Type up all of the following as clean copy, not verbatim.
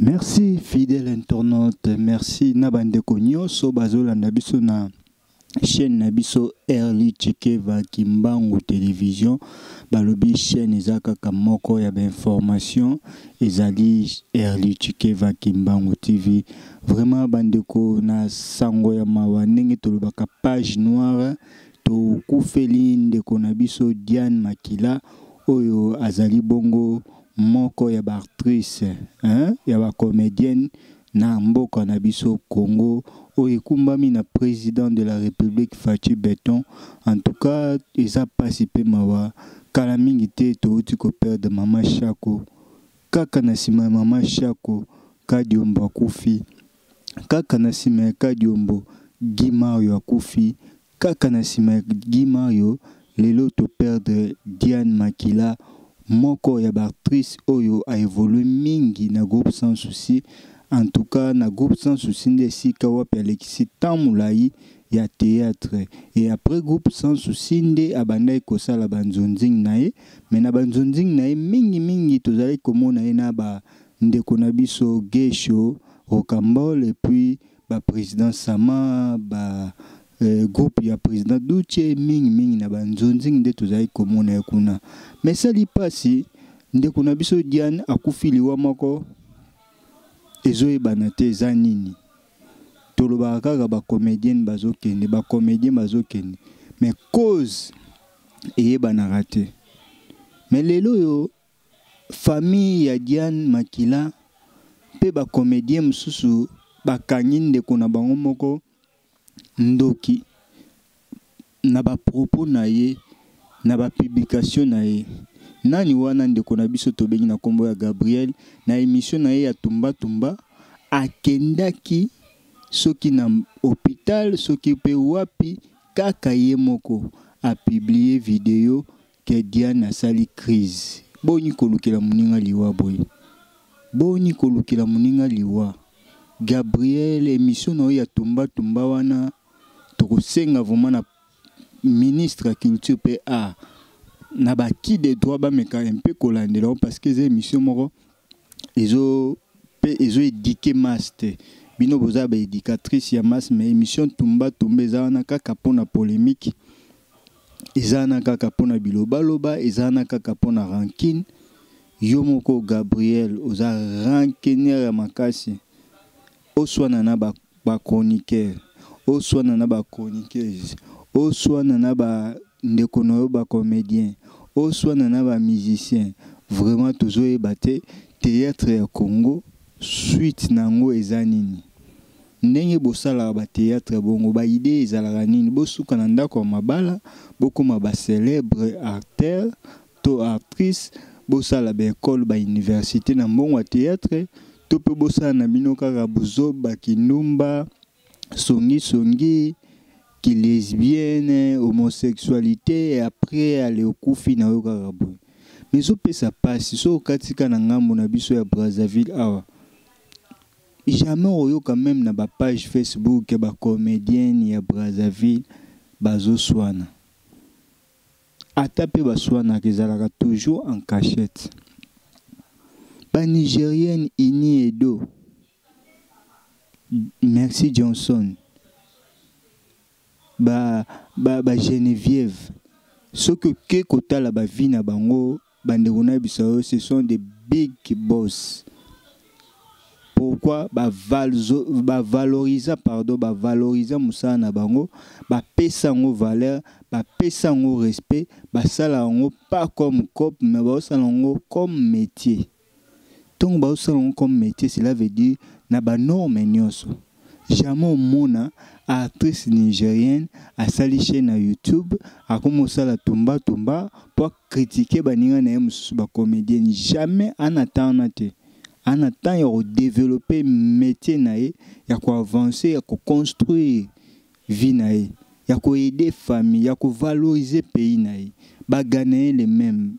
Merci fidèle internaute, merci na bandeko nyonso bazolanda biso na chaîne na biso Erly Tshikeva Kimbangu Télévision. Balobi chaîne eza kaka moko ya ba information ezali Erly Tshikeva Kimbangu TV. Vraiment bandeko na sango ya mawa ndenge tolobaka page noire, tokufeli ndeko na biso Diane Makila oyo azali bongo moko ya ba actrice, hein, ya ba comédienne na mboka na biso Congo oyo ekumbami na président de la République Fatshi Béton. En tout cas eza pasi pe mawa, kala mingi te touti ko perdre mama Shako. Kaka na sima ya mama Shako, Kadiombo akufi. Kaka na sima ya Kadiombo, Guy Mario akufi. Kaka na sima ya Guy Mario, lelo to perdre Diane Makila, moko ya ba actrice oyo a évolué mingi na groupe Sans Souci. En tout cas na groupe Sans Souci nde esika wapi alekisi temps molayi ya théâtre. Et après groupe Sans Souci nde abandaki kosala ba nzonzing na ye, mais na ba nzonzing na ye mingi mingi tozalaki komona ye na ba ndeko na biso Gesho, Rocambole et puis ba président Sama, ba groupe ya président Duche, mingi mingi na ba nzonzing nde tozalaki komona ye kuna. Mais esali pasi ndeko na biso Diane akufi liwa moko ezoyebana te eza nini. Tolobaka kaka ba comédienne bazokende, ba comédien bazokende, mais cause eyebanaka te. Mais lelo oyo famille ya Diane Makila pe ba comédien mosusu bakangi ndeko na bango moko ndoki na ba propos na ye, na ba publication na ye. Nani wana ndeko na biso tobengi na kombo ya Gabriel, na émission na ye ya Tumba Tumba, akendaki soki na hôpital soki pe wapi, kaka ye moko a publier vidéo ke Diane asali crise. Boni kolukela moninga liwa boye? Boni kolukela moninga liwa? Gabriel, émission na yo ya Tumba Tumba wana tokosenga vraiment na ministre ya culture pe art na ba qui de droit bameka un peu kolandela yango, parce que eza émission moko ezo pe ezo éduquer masse te. Bino boza ba éducatrice ya masse, mais émission Tumba Tumba eza wana kaka pona polémique, eza wana kaka pona bilobaloba, eza wana kaka pona rancune. Yo moko Gabriel oza rancunière ya makasi, oswana na ba chroniqueur, oswana na ba chroniqueuse, oswana na ba ndeko na yo ba comédien, oswana na ba musicien. Vraiment tozoyeba te théâtre ya Congo suite nango eza nini. Ndenge bosalaka ba théâtre bongo ba idée ezalaka nini? Bosuka na ndako ya mabala, bokoma ba célèbre acteur to actrice, bosala ba école, ba université na mbongo ya théâtre, to pe bosala na bino kaka buzoba, kindumba, songi songi, ki lesbienne, homosexualité, et après aller okufi na yo kaka boye. Mais ezopesa pasi soki okatika na ngambo na biso ya Brazzaville awa. Jamais oyoka même na ba page Facebook ya ba comédienne ya Brazzaville bazoswana. Ata pe baswanaka ezalaka toujours en cachette. Ba Nigérienne Ini Edo, Merci Johnson, ba Geneviève, soki oke kotala ba vie na bango, bandeko na biso oyo, ce sont des big boss. Pourquoi ba valzo, ba valorisa, pardon, ba valorisa musala na bango, ba pesa ngo valeur, ba pesa ngo respect, ba sala ngo pas comme cop, mais ba sala ngo comme métier. Tongo ba sala ngo comme métier, cela veut dire na ba normes nyonso. Jamais omona actrice nigérienne asali chaîne na YouTube, akomi kosala tumba tumba po critiquer baninga na ye mosusu ba comédienne. Jamais ana temps na te. Ana temps ya ko développer métier na ye, ya ko avancer, ya ko construire vie na ye, ya ko aider famille, ya ko valoriser pays na ye. Ba Ghanéens les mêmes,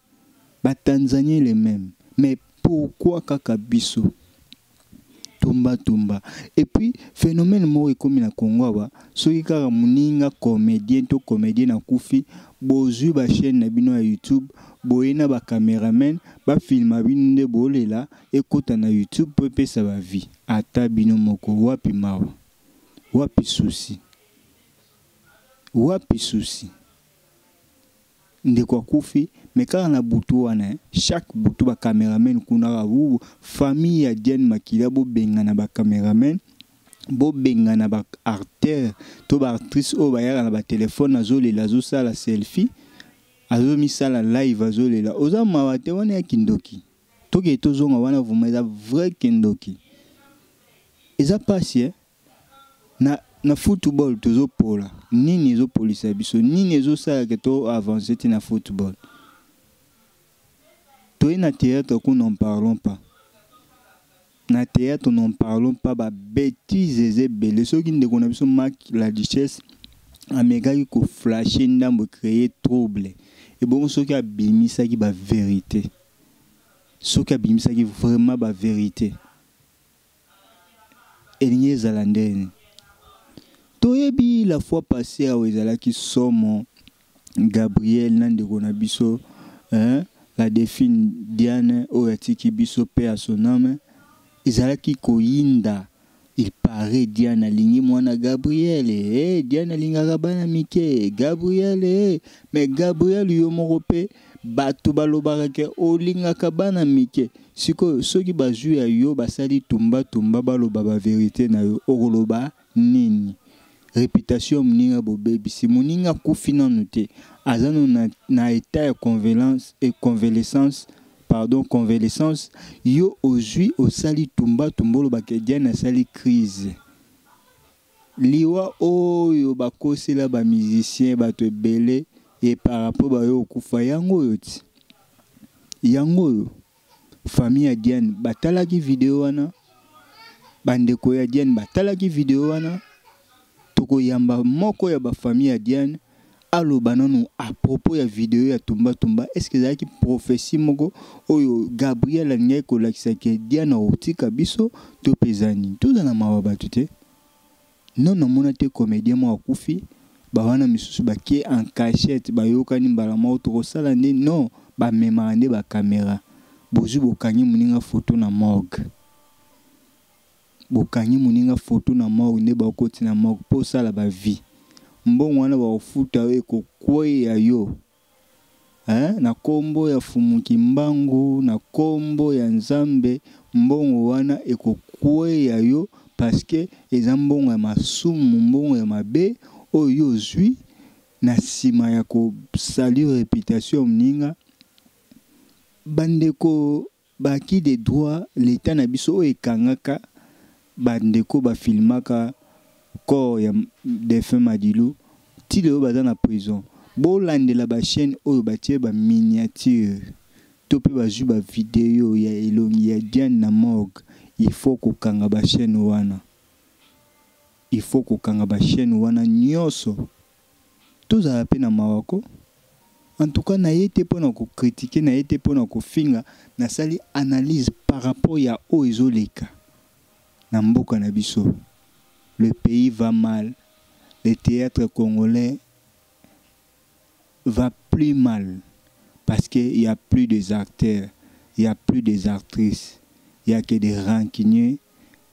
ba Tanzaniens les mêmes. Mais pourquoi kaka biso? Tumba tumba. Et puis phénomène moko ekomi na Congo awa, soki kaka moninga comédien to comédienne akufi, bozwi ba chaîne na bino ya YouTube, boye na ba cameraman ba filma bino nde bolela ekota na YouTube po epesa ba vie. Ata bino moko wapi mawa? Wapi souci? Wapi souci? Ndeko akufi mais kaka na butu wana eh, chaque butu ba cameraman kuna kaka wuwu. Famille ya Diane Makila, bobengana ba cameraman, bobengana ba acteur to ba actrice oyo bayaka na ba telefone, azolela, azosala selfie, azomisala live, azolela. Oza mawa te? Wana ya kindoki. Tokee tozonga wana, vraiment eza vrai kindoki, eza pasi eh? Na football tozopola nini? Ezopolisa biso nini? Ezosalaka to avance ti na football, toye na théâtre kuna, n'en parlons pas. Na théâtre, n'en parlons pas, babêtise eza ebele. Soki ndeko na biso Mak la Duchesse amekaki koflashe ndambo, créer trouble. Ebongo soki abimisaki bavérité, soki abimisaki vraiment bavérité, elingi ezala ndeni? Toyebi la fois passée awa ezalaki somo. Gabriel na ndeko na biso, hein, la défunte Diane oyo atiki biso mpe ya son âme, ezalaki koyinda. Il paraît Diane alingi mwana Gabriel. Hey, Diane alingaka bana mike. Gabriel, hey. Mais Gabriel, yo moko mpe bato balobaka ke olingaka bana mike. Sikoyo soki bazwi ya yo, basali tumbatumba, baloba bavérité na yo, okoloba nini? Réputation moninga bobebisi. Moninga akufi nanu te, aza nanu na état ya convalescence, convalescence, pardon, convalescence. Yo ozwi, osali tumbatumba, olobaka Diane asali crise. Liwa oyo bakosela bamusicien, bato ebele, e par rapport bayo okufa, yango oyo ti yango oyo. Famille ya Diane batalaki video wana, bandeko ya Diane batalaki video wana. Tokoyamba moko ya bafamille ya Diane, aloba nanu à propos ya video ya tumbatumba. Est ce que ezalaki prophétie moko oyo Gabriel alingaki kolakisa ke Diane akotika biso, to mpe eza nini? Toza na mawa bato te. Non, namona te comédien moko akufi, bawana misusu bakie en cachette, bayokani mbala moko tokosala nde. Non, bamemaka nde bacaméra. Bozwi, bokangi moninga photo na morgue, bokangi moninga photo na morgue nde bakoti na morgue mpo osala bavie. Mbongo wana bakofuta yo, ekokweya yo, hein? Na nkombo ya Fumuki Mbangu, na nkombo ya Nzambe, mbongo wana ekokweya yo, parce que eza mbongo ya masumu, mbongo ya mabe oyo yo ozwi na nsima ya kosalir réputation ya moninga. Bandeko baki de droit, leta na biso oyo ekangaka bandeko bafilmaka corps ya défunt Madilu, ti lelo baza na prison. Bolandela bachaîne oyo batie baminiature to mpe bazwi bavideo ya elongi ya Diane na morgue. Il faut kokanga bachaîne wana, il faut kokanga bachaîne wana nyonso. Tozala mpe na mawa ko. En tout cas, na ye te mpona kocritiquer, na ye te mpona kofinga. Nasali analyse par rapport ya oyo ezoleka na mboka na biso. Le pays va mal, le théâtre congolais va plus mal, parce qu'il y a plus des acteurs, il y a plus des actrices, il y a que des rancuniers,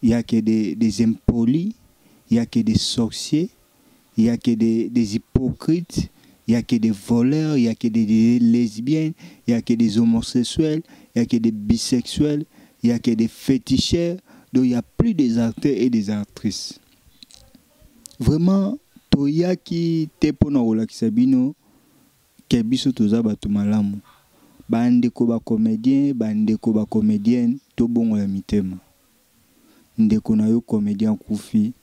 il y a que des impolis, il y a que des sorciers, il y a que des hypocrites, il y a que des voleurs, il y a que des lesbiennes, il y a que des homosexuels, il y a que des bisexuels, il y a que des féticheurs. Donc il y a plus des acteurs et des actrices. Vraiment, toyaki te mpona kolakisa bino ke biso toza bato malamu. Bandeko bacomédien, bandeko bacomédienne, tobongola mitema. Ndeko na yo comédien akufi,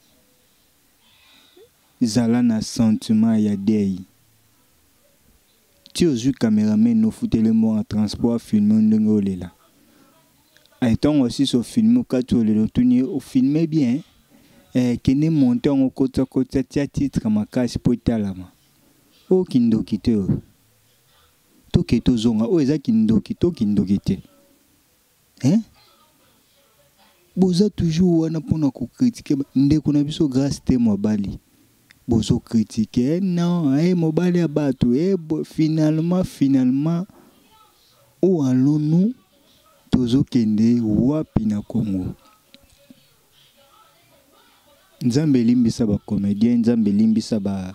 zala na sentiment ya deuil. Ti ozwi cameraman, ofuteli mbongo ya transport, afilme ndenge olela. Ntango osisi ofilme, okati olela, otuni ye: "Ofilme bien, kende monte yango, kota kota, tia titre makasi mpo etalama." Oyo kindoki te? Oyo toke tozonga, oyo eza kindoki to kindoki te, hein? Boza toujours wana pona ko critiquer ndeko na biso Grace Temo abali. Bozo critiquer eh non, eh mobali ya batu, eh finalement finalement où allons-nous? Tozokende wapi na Congo? Nzambe limbisa ba comédien, Nzambe limbisa ba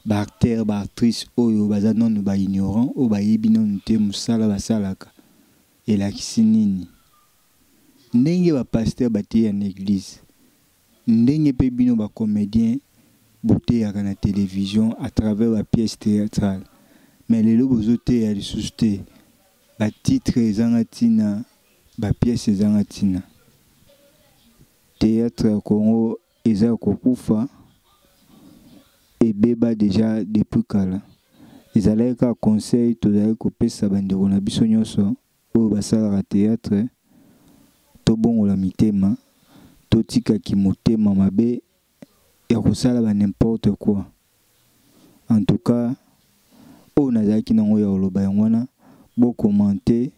ba acteur, ba actrice oyo baza nanu ba ignorant, oyo bayebi nanu te musala basalaka elakisi nini. Ndenge ba pasteur bateya na eglise, ndenge pe bino ba comediens boteyaka na television à travers ba pièces theatrales. Mais lelo bozoteya lisusu te, ba titres ezanga tina, ba pièces ezanga tina. Theatre ya Congo eza ya kokufa, ebeba dejà depuis kala. Ezalaki kaka conseil tozalaki kopesa bandeko na biso nyonso oyo basalaka theatre, tobongola mitema, totika kimotema mabe ya kosala ba n'importe quoi. En tout cas, oyo nazalaki nango ya koloba yango wana, bo commenter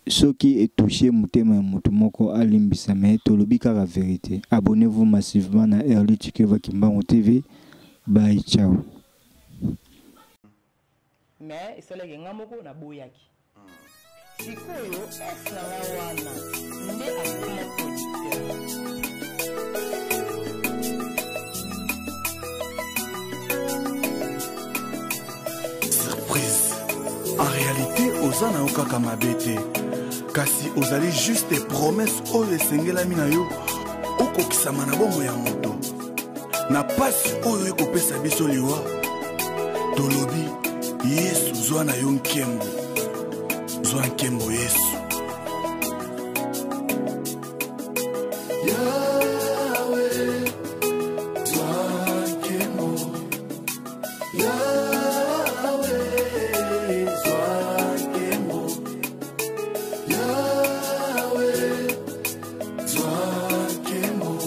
soki etouche motema ya moto moko alimbisa, mais tolobi kaka verite. Abonnez-vous massivement na Erly Tshikeva Kimbangu TV. Bye, ciao. Mais esalaki nga moko naboyaki. Sikoyo ex na nga wana nde akoma producteur. Surprise. En réalité, oza na yo kaka mabe te. Kasi ozali juste promesse oyo esengelami na yo okokisama na bomoi ya moto. Na pasi oyo ekopesa biso liwa, tolobi Yesu zwa na yo nkembo, zwa nkembo Yesu. Yahweh, zwa nkembo. Yahweh, zwa nkembo. Yahweh, zwa nkembo.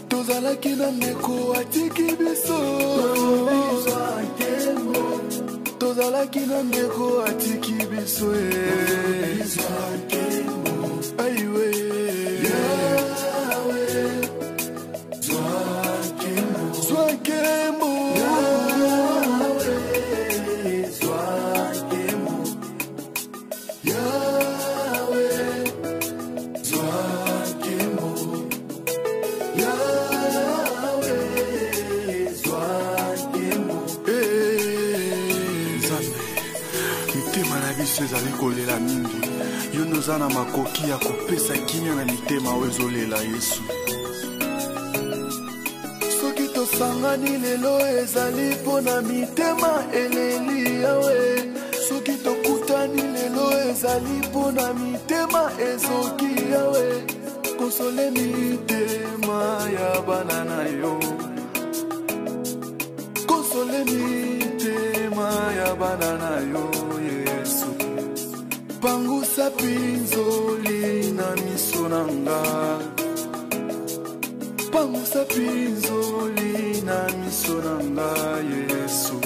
Tozalaki na ndeko atiki biso, tozalaki na ndeko atiki biso, aiwe zwa nkembo. Nzambe, mitema na biso ezali kolela mingi. Yo nde oza na makoki ya kopesa kimia na mitema oyo ezolela. Yesu, soki tosangani lelo ezali mpo na mitema eleli. Yawe, soki tokutani lelo ezali mpo na mitema ezoki. Yawe, konsole mitema ya bana na yo, konsole mitema ya bana na yo. Yesu, pangusa pinzoli na miso na nga, pangusa pinzoli na miso na nga. Yesu,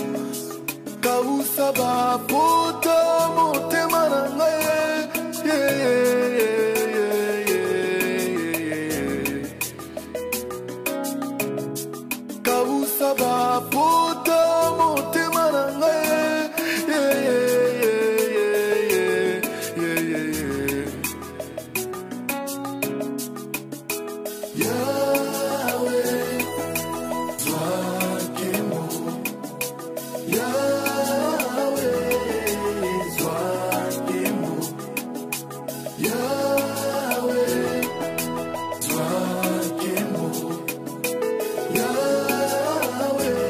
kausa bapota motema na ngai. Kausa bapota motema na ngai. Yahweh, zwa nkembo. Yahweh, zwa nkembo. Yahweh, zwa nkembo. Yahweh,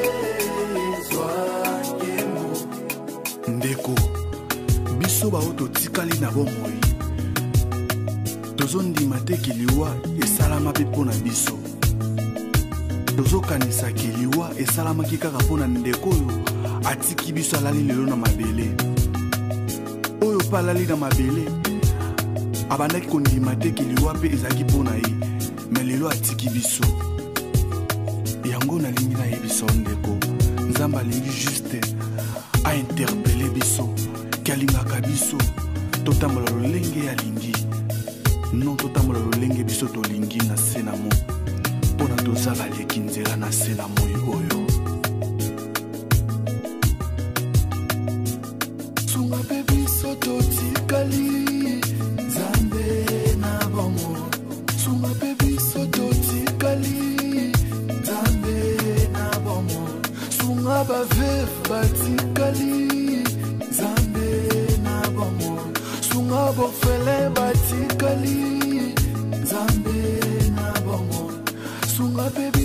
zwa nkembo. Ndeko, biso baoyo totikali na bomoi tozondima te ke liwa esalama mpe mpo na biso. Tozokanisaki liwa esalamaki kaka mpo na ndeko oyo atiki biso alali lelo na mabele. Oyo mpe alali na mabele abandaki kondima te ke liwa mpe ezalaki mpo na ye, me lelo atiki biso. Yango nalingi nayebisa yo ndeko, Nzambe alingi juste Ainterpele biso ke alingaka biso totambola lolenge alingi, non totambola lolenge biso tolingi na se na mo, mpo na toza baleki nzela na se na moi oyo. Sunga mpe biso totikali, Nzambe na bango. Sunga mpe biso totikali, Nzambe na bango. Sunga baveuve batikali, Nzambe na bango. Sunga borphelin batikali, Nzambe na bango. Sunga mpe.